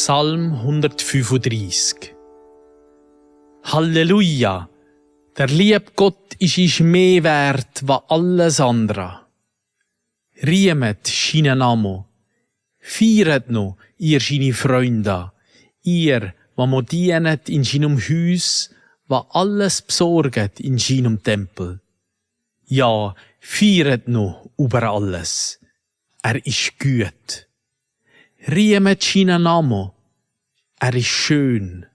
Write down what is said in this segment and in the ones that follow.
Psalm 135. Halleluja! Der liebe Gott ist mehr wert als alles andere. Riemet seinen Namen. Feiert noch, ihr seine Freunde. Ihr, was mo dienet in seinem Haus, was alles besorget in seinem Tempel. Ja, feiert noch über alles. Er ist gut. Riemet seinen Namen. Er ist schön.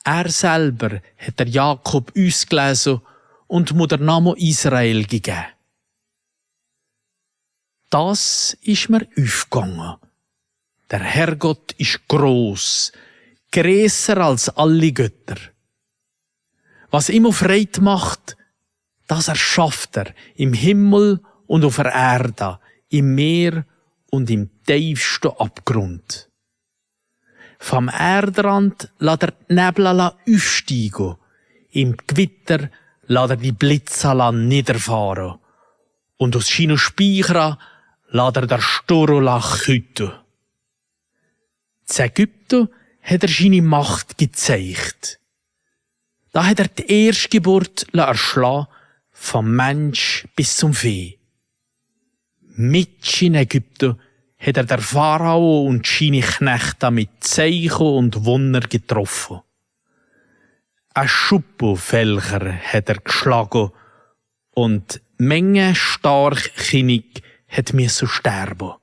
Er selber hat der Jakob ausgelesen und mu der Namen Israel gegeben. Das ist mir aufgegangen. Der Herrgott ist gross, grösser als alle Götter. Was ihm Freude macht, das erschafft er im Himmel und auf der Erde, im Meer und im tiefsten Abgrund. Vom Erdrand lässt er die Nebel aufsteigen, im Gewitter lässt er die Blitze niederfahren und aus seinen Speichern lässt er der Sturm küten. In Ägypten hat er seine Macht gezeigt. Da hat er die Erstgeburt erschlagen, vom Mensch bis zum Vieh. Mit in Ägypten hat er der Pharao und seine Knechte mit Zeichen und Wunder getroffen. Ein Schuppenfelcher hat er geschlagen und Menge Starkkönig hat müssen sterben.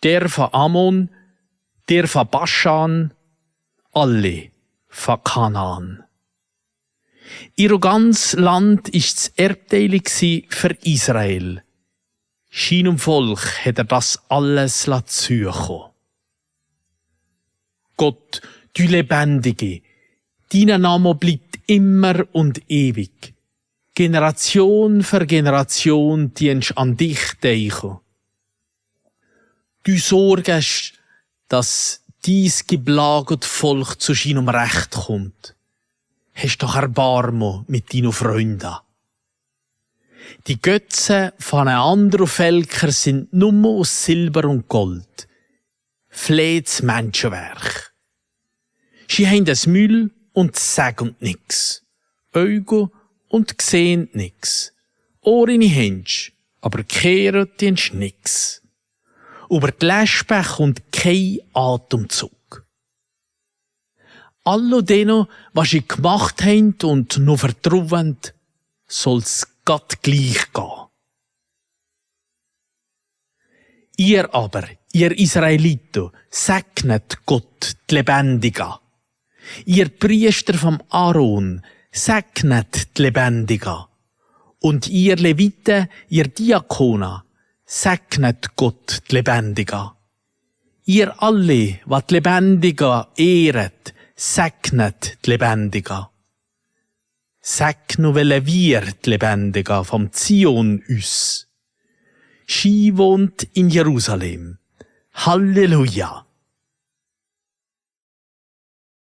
Der von Ammon, der von Baschan, alle von Kanaan. Ihr ganzes Land ist das Erbteil für Israel. Seinem Volk hat er das alles zukommen. Gott, du Lebendige, dein Name bleibt immer und ewig. Generation für Generation dienst an dich denken. Du sorgst, dass dies geplagte Volk zu seinem Recht kommt. Hast doch Erbarmen mit deinen Freunden. Die Götzen von anderen Völkern sind nur aus Silber und Gold. Fleets Menschenwerk. Sie haben das Müll und sagen nix. Augen und sehen nix. Ohren hast, aber kehren dienst nix. Über die Läschbech und kein Atemzug. Alle denen, was sie gemacht haben und noch vertrauen, soll's Gott gleich gehen. Ihr aber, ihr Israeliten, segnet Gott, die Lebendige. Ihr Priester vom Aaron, segnet die Lebendige. Und ihr Leviten, ihr Diakona, segnet Gott, die Lebendige. Ihr alle, was die Lebendige ehret, segnet die Lebendige. Segno welle wir die Lebendige vom Zion us. Sie wohnt in Jerusalem. Halleluja!